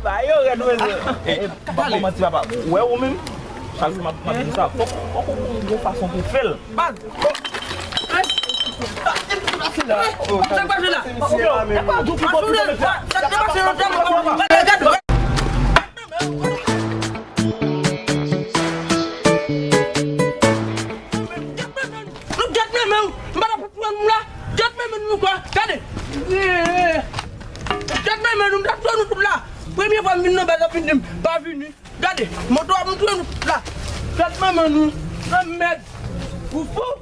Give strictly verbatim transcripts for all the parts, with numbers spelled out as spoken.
Ba yo rèd, wi. E, e, pa pou manti, papa. Ou wè ou menm? Chak jou m ap, m ap di sa. Fòk, fòk ou gon fason pou fè l. Baz. Sa k pase la? Sa k pase la? Nou gad men men w, m pa t ap touye nou la. Gad men men nou kwa, gade. Gad men men nou, m t ap touye nou tout la. Premye fwa m vin nan baz la, fin di m pa vini. Gade, moto ap m touye nou tout la. Gad men men nou, nan mèd. Ou fou?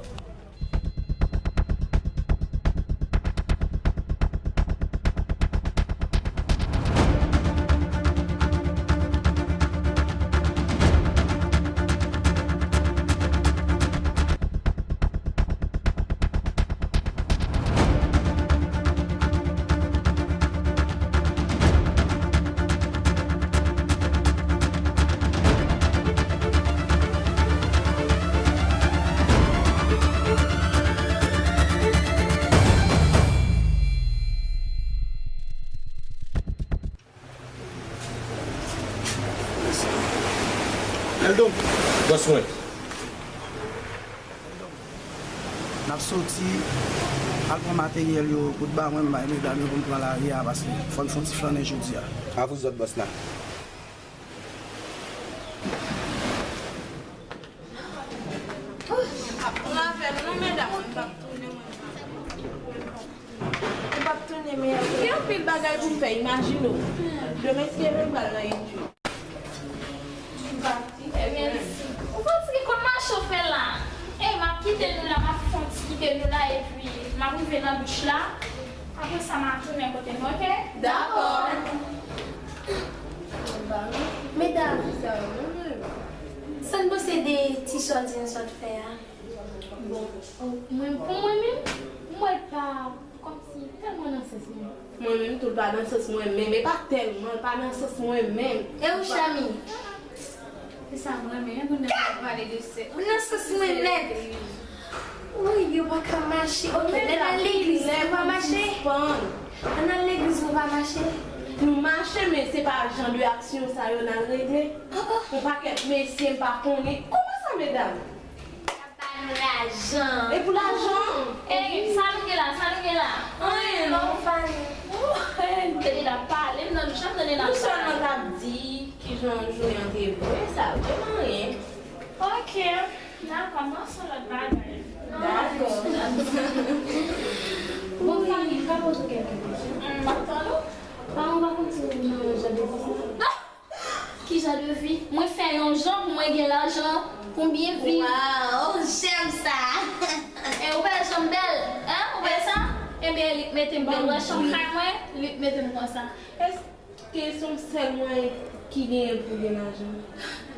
Eldon. Bòs mwen. N ap soti al pran materyèl yo pou t ba mwen, m bay medam yo pou m pran lari a, paske fò n fè yon ti flannen jodi a. A vous autres, bòs la. Pran avè m non, medam, m p ap tounen, mwen. M p ap tounen, men gen anpil bagay pou m fè, imajine w. Demen, si Dye vle, m pral nan etid. Ebyen, ou fatige, konn mache w fè la? Ey, m ap kite nou la, m ap fè yon ti kite nou la, epi m ap rive nan douch la. Apre sa, m a tounen kote nou, oke? Dakò. Medam, sa n panse de ti sòti n sot fè a? Bon, mwen, pou mwen menm, m wè l pa kòmsi tèlman nan sans mwen. Mwen menm tou, l pa nan sans mwen menm. E pa tèlman, l pa nan sans mwen menm. E ou, Chami? Se sa m renmen, yon moun nan pale de sèks. Ou nan sans mwen nèt. Wi, yo pa ka mache. Ok, lè n al legliz, nou pa mache? Lè n al legliz, nou pa mache? Nou mache, men se pa jan de aksyon sa yo n al regle. Yon pakèt mesye m pa konnen. Kòman sa, medam? Ba nou lajan. E pou lajan? Ey, sa nou gen la, sa nou gen la? Anyen non. Anyen. Ou tande n ap pale, m nan douch la, m tande n ap pale. Nou sèlman t ap di kijan jounen an te ye pou mwen, sa vrèman anyen. Oke, dakò, m panse yon lòt bagay. Dakò. Bon, fanmi, m ka poze w kèlke kesyon? M ap tann ou. Pa, ou pa konn si ou nan yon jan de biznis? Ki jan de vi? Mwen fè yon jan pou mwen gen lajan, pou m byen viv. Waw, j'aime ça! E ou pa janm bèl, en? Ou wè sa? Enben, li k mete m bèl. Ou wè chanm kay mwen? Li k mete m konsa. Èske se yon sèl mwayen ki genyen pou gen lajan?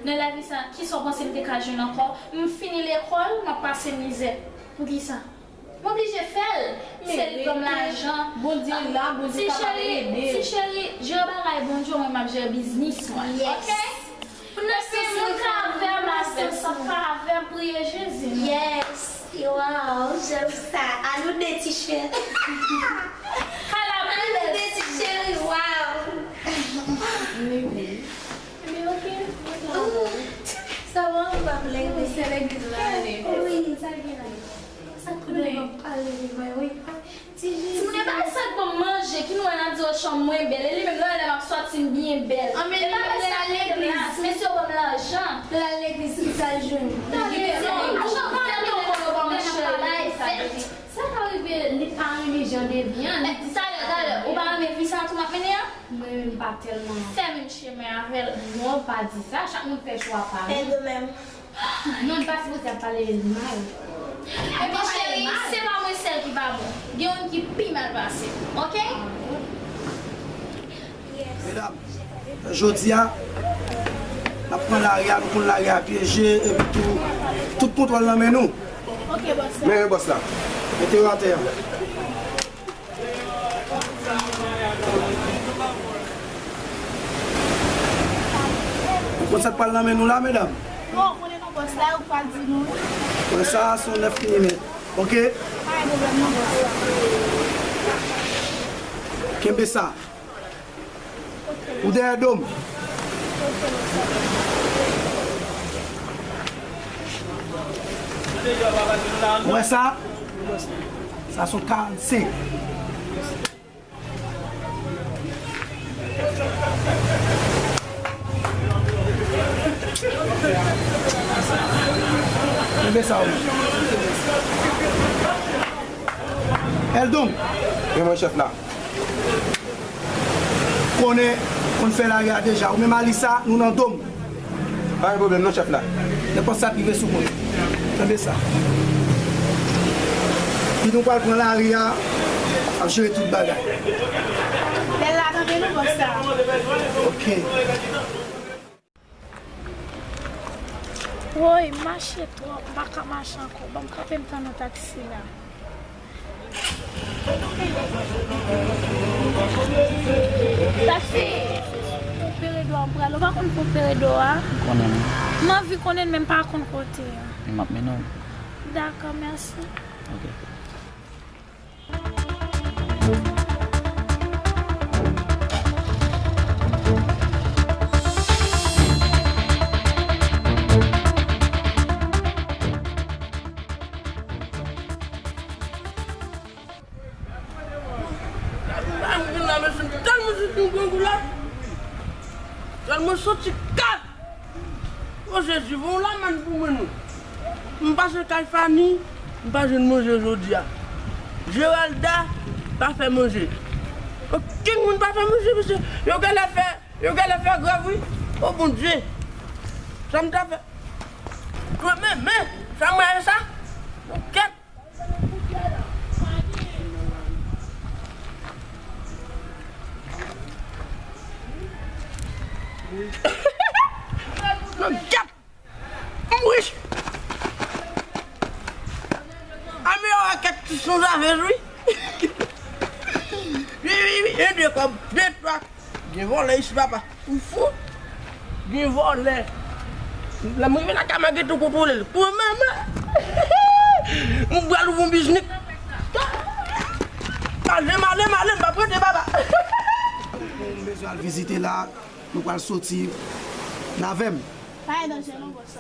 Nan lavi sa, kisa w panse m te ka jwenn ankò? M fini lekòl, m ap pase mizè. Poukisa? M oblije fè l. Se li k ban m lajan. Bondye la, Bondye kapab ede. Ti cheri, jere bagay Bondye, mwen m ap jere biznis mwen. Oke? Èske moun ka avè m, master sa ka avè m, priye Jezi. Yes. Waw, j'aime ça. A nou de, ti cheri. A nou de, ti cheri, waw. Ebyen, oke. Sa va, ou pa plè? Wi, se legliz la ale. Wi. Sa k koute m ap pale devan yo, wi. Ti Jezi. Timoun yo, bagay sa k ban m manje, ki nou wè n ap di yo chanm mwen bèl. E li menm, lè w wè lè m ap sòti, m byen bèl. An, men li menm lè l al legliz. Mesye yo ban m lajan. Lè l al legliz, ki sa l jwenn? Tande non, ou pa fè non, ou pa fè non. Sa ka rive, li pa renmen jan de vi an, li di sa. Talè, talè, ou pa renmen vi sa tou m ap mennen an? Mwen menm, m pa tèlman. Fèmen chemen avè l. Non, pa di sa, chak moun fè chwa pa li. E de menm. Non, li pa sipoze ap pale mal. Ebyen, cheri, se pa mwen sèl ki pa bon. Gen youn ki pi mal pase m, oke? Medam, jodi a, n ap pran lari a, nou konn lari a pyeje, epi tou, tout kontwòl nan men nou. Oke, bòs la. Men bòs la. Mete yo atè a. Ou konn sa k pral nan men nou la, medam? Non, konnen non, bòs la, ou pa di nou. Mwen sa, se yon nèf milimèt. Oke? Pa gen pwoblèm non, bòs la. Kenbe sa. Ou dèyè do m. Ou wè sa? Sa se yon karannsenk. Kenbe sa, wi. Èldon. Wi, mwen chèf la. Konnen, konn fè lari a deja. Ou menm Alisa, nou nan do m. Pa gen pwoblèm non, chèf la. Nenpòt sa k rive sou mwen. Tande sa. Pi nou pral pran lari a, ap jere tout bagay. Bèl la, tande nou, bòs la. Ok. Woy, m mache twòp, m pa ka mache ankò. Ban m kanpe, m tann yon taksi la. Taksi! Pon Peredo a m prale. Ou pa konn Pon Peredo a? M konnen, non. M anvi konnen l, men m pa konn kote a. M ap mennen w. Dakò, mèsi. Ok. Gade la, m vin la, mesye, m tèlman santi m grangou la. Tèlman santi kat. O Jezi, voye yon lamann pou mwen non. M pase kay Fani, m pa jwenn manje jodi a. Geralda pa fè manje. Okenn moun pa fè manje, mesye. Yo genlè fè, yo genlè fè grèv, wi. O Bondye. Sa m ta fè? Men, men, sa mwen ye sa? Kèt. Gad! M wich! Ame yo a kèk ti sanzave, wi. Wi, wi, wi, e de kòb, de twa. Gen vòlè isi, papa. Ou fou? Gen vòlè. Lè m rive lakay mwen, gen tou kontwole l. Pou mwen menm, m pral ouvri yon biznis. Ale m, ale m, ale m, m ap rete, papa. Ou bezwen al vizite la, nou pral soti. N avè m. Pa gen danje non, bòs.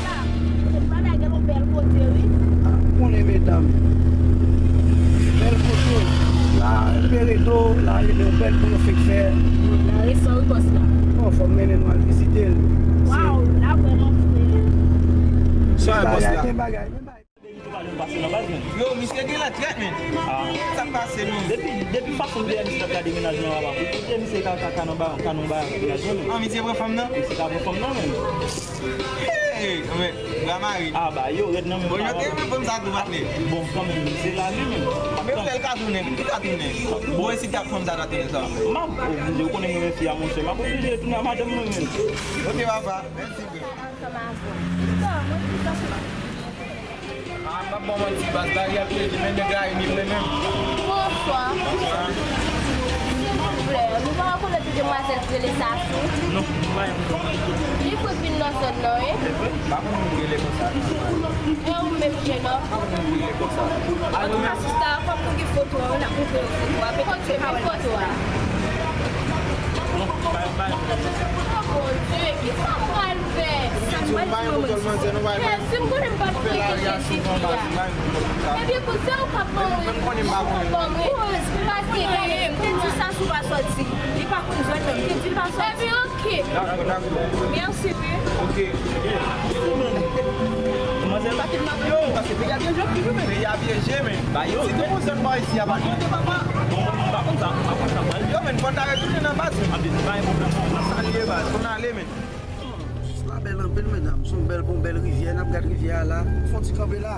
Sa, kote m pral la, gen yon bèl kote, wi. Ah, ou konnen, medam. Bèl kote. La, Peredo, la, li gen yon bèl pou nou fèk fè. La resan, wi, bòs la. Bon, fò m mennen nou al vizite l. Waw, la vrèman fre. Sa, bòs la. Gen bagay, gen bagay. Yo, misye gen lè trèt, men. Ah. Sa k pase, non? Depi, depi fason de misye ap gade mennaj mwen, papa. Pou kote misye ka, ka, ka nan ba, ka nan ba mennaj mwen, men. Ah, misye pran fanm nan? Misye ka pran fanm nan, men. Hey, men, bra mari. Ah, ba, yo, rèd nan men. Bon, yo te pran fanm sa tou, patnè. Bon, kanmenm, se lavi, men. Men ou lè l ka tounen, li ka tounen. Bon, e si t ap fanm sa ta tounen sa? M ap oblije, ou konnen mwen, fi a, monchè. M ap oblije tounen a madanm mwen, men. Ok, papa. Mèsi, frè. Ansanm avè w. Sa, mwen, ki sa se? Ah, m ap ba w manti, baz, lari a ap pede, men nèg la renmen vre menm. Bonswa. Bonswa. Silvouplè, nou pa rekonèt yon demwazèl ki rele Sasou? Non, nou pa rekonèt. Li fre vin nan zòn nan, wi. Li fre? M pa konn moun ki rele konsa, non. E ou menm, jennonm? M pa konn moun ki rele konsa. Antouka, sista, fòk nou gen foto a, wi, n ap montre yo foto a. Petèt se pa wè l pase la. Non, pa, pa. Oh, Bondye, ki sa pral Konsòl manzè, nou pa. Si m konnen m p ap fè rete chez fi a. Ebyen, kout, se ou k ap ban mwen, ou k ap ban mwen. Paske, gade, m te di Sasou pa sòti. Li pa konn jwenn non. M te di l pa sòti. Ebyen, oke. Dakò, dakò. Mèsi, wi. Oke. Manzè pa kidnape yo, paske peyi a pyeje anpil, wi, men. Peyi a pyeje, men. Ba yo. Sitou pou zòn pa isi a, pa gen. Bon, pa konn sa, pa konn sa, pral. Yo, men, fò n ta retounen nan baz, men. Anpil, pa gen pwoblèm, non. Salye, baz. Fò n ale, men. Jis la bèl anpil, medam. Se yon bèl, yon bèl rivyè. N ap gad rivyè a la. Fè yon ti kanpe la.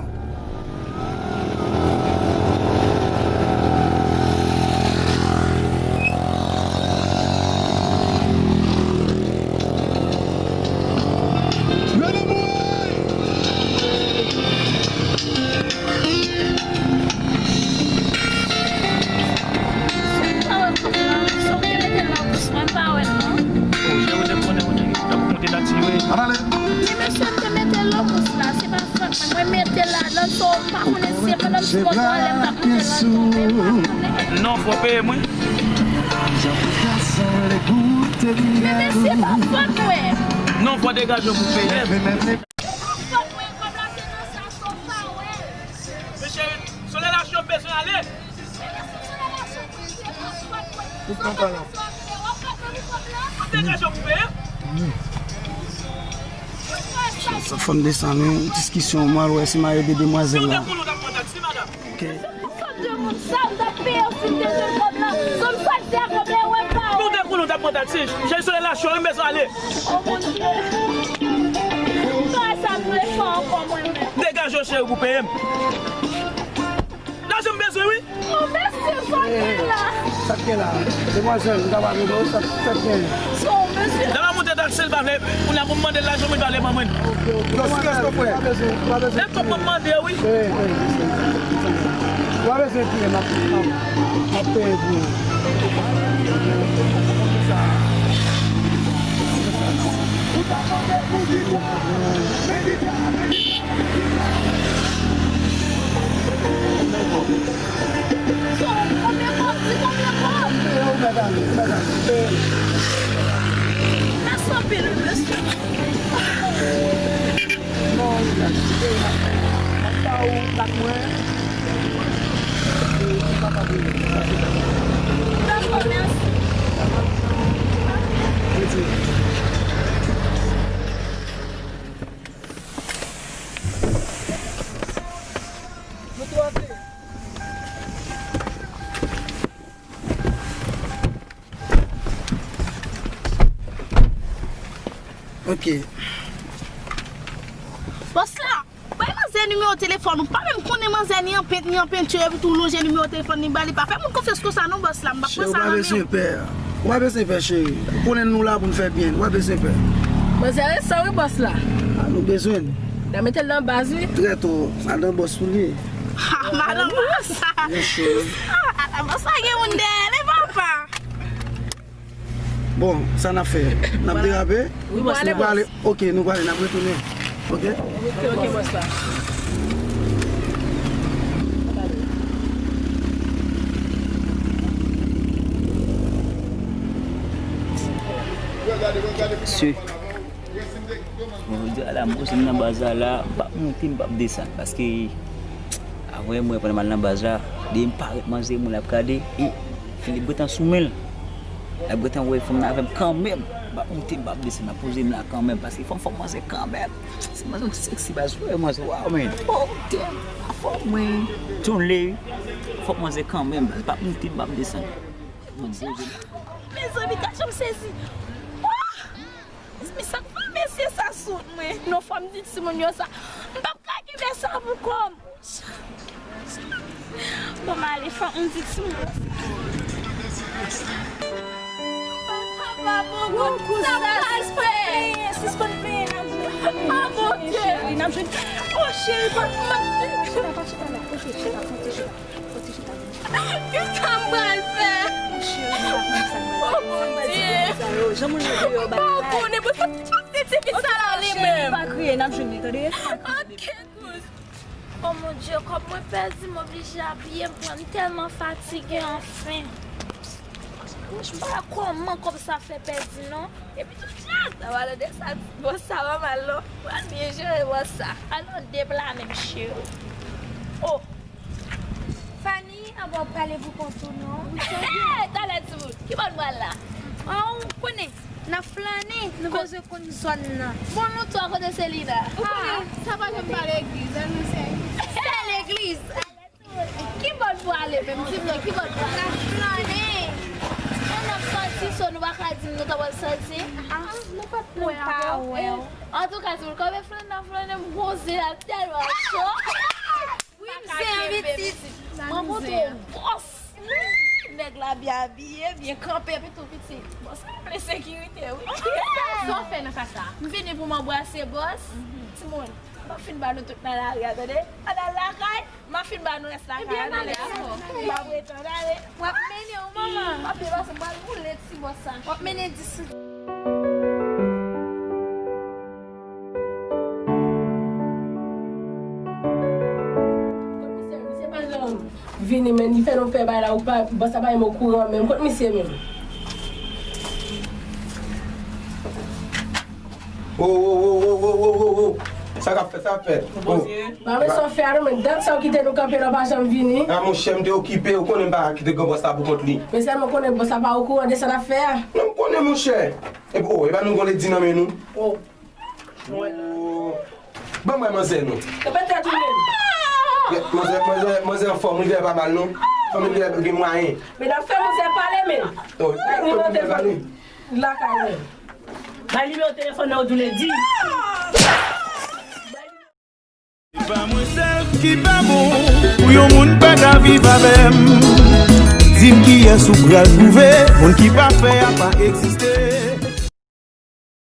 Mwen pa wè l non. Cheri, ou te konnen, ou te, ou t ap monte taksi, wi. Ann ale. Wi, mesye, m te mete l nan bous la. Se pa fòt mwen. Mwen mete l ladan l, so, m pa konnen si se pandan m sou moto a lè m t ap monte l, l tonbe, m pa konnen. Non, fò w peye mwen. Men mesye, pa fòt mwen. Non, fò w degaje w pou w peye. Se pa fòt mwen, kòb la te nan sa, so, m pa wè l. Men cheri, se relasyon m bezwen ale. Sa fò n desann wi, diskisyon, m al wè si m a ede demwazèl la. Ok. Nou te konnen w t ap pran taksi. Cheri, se relasyon m bezwen ale. Degaje w cheri pou peye m. Lajan m bezwen wi. Oh, mesye, sa k gen la? Sa k gen la? Demwazèl, m ta pale de sa, sa k gen? Lè m ap monte taksi, l pa vle, kounye a pou m mande l lajan, mwen, l pa vle ban mwen. Ok, ok. Yo, silans, mon frè. Pa bezwen, pa bezwen. E kòb mwen mande, wi. Wi, wi, wi. Pa bezwen kriye, m ap, m ap, m ap peye pou ou. Konbyen kòb? Di konbyen kòb? Mèsi anpil, mesye. Dakò, mèsi. Ok. Bòs la, bay manzè nimewo telefòn ou. Pa menm konnen manzè ni an pent, ni an penti, epi tou lonje nimewo telefòn li ba li. Pa fè moun konfyans konsa non, bòs la. M p ap pran sa nan men w. Cheri, ou pa bezwen pè. Ou pa bezwen pè, cheri. Ou konnen nou la pou n fè byen. Ou pa bezwen pè. Manzè resan wi, bòs la. A, nou bezwen l. N a mete l nan baz, wi. Trèt, o. Madan bòs ou li ye. Ha, madan bòs. Yes, cheri. Ah, madan bòs la gen moun dèyè li, papa. Bon, sa n ap fè? N ap derape? Wi, bòs la. Nou prale, ok, nou prale, n ap retounen. Ok? Ok, ok, bòs la. Mesye, bon, jodi a la, m poze m nan baz la, la, m p ap monte, m p ap desann, paske Apre mwen, pandan m al nan baz la, depi m parèt manzè, moun ap gade, e Filip gentan sou men l. L ap gentan wè fanm nan avè m kanmenm. M ap monte, m ap desann, m ap poze m la kanmenm, paske fò m, fò m manzè kanmenm. Se manzè m seksi baz, wè manzè, waw, men. Oh, damn, fò mwen. Tchonle, fò m manzè kanmenm, baz. M ap monte, m ap desann. Mezanmi, gad jan m sezi. Oh! Men sa k fè mesye sa sot mwen? Non, fò m di timoun yo sa. M p ap ka kenbe sa pou kò m. Bon, m ale, fò m di timoun yo sa. Papa, bon, bon, sa m pral fè? Sispann plenyen, sispann plenyen, n ap jwenn. Oh, Bondye! Cheri, n ap jwenn. Oh, cheri, pa, pa, pa chita, pa chita la. Ok, chita, chita, chita. Kisa m pral fè? Oh, Bondye! M pa konnen pou sa ti tifi sa la li menm. Pa kriye, n ap jwenn li, tande? Ok, kouz. Oh, mon Dieu, kòb mwen pèdi, m oblije apiye, m pran, m tèlman fatige, anfen. Wouch, m pa wè kòman kòb sa fè pèdi, non. Epi tou chat, sa va de sa, bòs sa pa mal non. Pral byen jere bòs sa. Alò, de pla menm cheri. Oh, Fanny, an bon pale pou kont ou non. Talè timoun, ki bò n pral la? An, ou konnen, n ap flannen, nou bezwen konn zòn nan. Bon, nou tou a kote Selina. Ou konnen, sa pa janm pa legliz, an nou se. Se legliz. Ki bò n pwale menm? Di m non, ki bò n pwale? N ap flannen. An n ap sòti, so nou pa ka di m nou ta pral sòti? Ah, nou pa t wè ankò. Antouka, timoun, kòm e flannen n ap flannen, m gonze la tèlman cho. Wi, m se yon pitit. Manman tou bòs. Nèg la byen abiye, byen kanpe, epi tou pitit. Bòs la vle sekirite, wi. Sa w fè nan kay sa? M vini pou m anbrase bòs. Timoun, m ap fin ba nou tout nan lari a, tande? Ann al lakay, m ap fin ba nou rès lakay. Ann ale. M ap retan, ann ale. W ap mennen w, manman. M ap depase, m pral boule ti bòs sa. W ap mennen dis. Kot misye, misye pa janm vini, men li fè nou fè bagay la, ou pa, bòs la pa menm okouran menm. Kot misye menm? Wo, wo, wo, wo, wo, wo, wo, wo. Sa k ap fèt, sa k ap fèt? Bon, men sa w fè a non, men dat sa w kite nou kanpe la, w pa janm vini. A, monchè, m te okipe, ou konnen m pa ka kite gran bòs la pou kont li. Men sèlman konnen bòs la pa okouran de sa n ap fè a. Non, m konnen, monchè. E, oh, e pa nou gon ledi nan men nou? Oh. Oh. Ban mwen manzè nou. Yo pa tèt ou menm. Manzè, manzè, manzè anfòm, wi, li pa mal non. Fanmi li gen mwayen. Men n ap fè manzè pale, men. Oh, li mande pale. Lakay mwen. Bay nimewo telefòn nan, ou di w ledi. Se pa mwen sèl ki pa bon pou yon moun pa ka viv avè m. Di m kiyès ou pral twouve, moun ki pafè a pa egziste.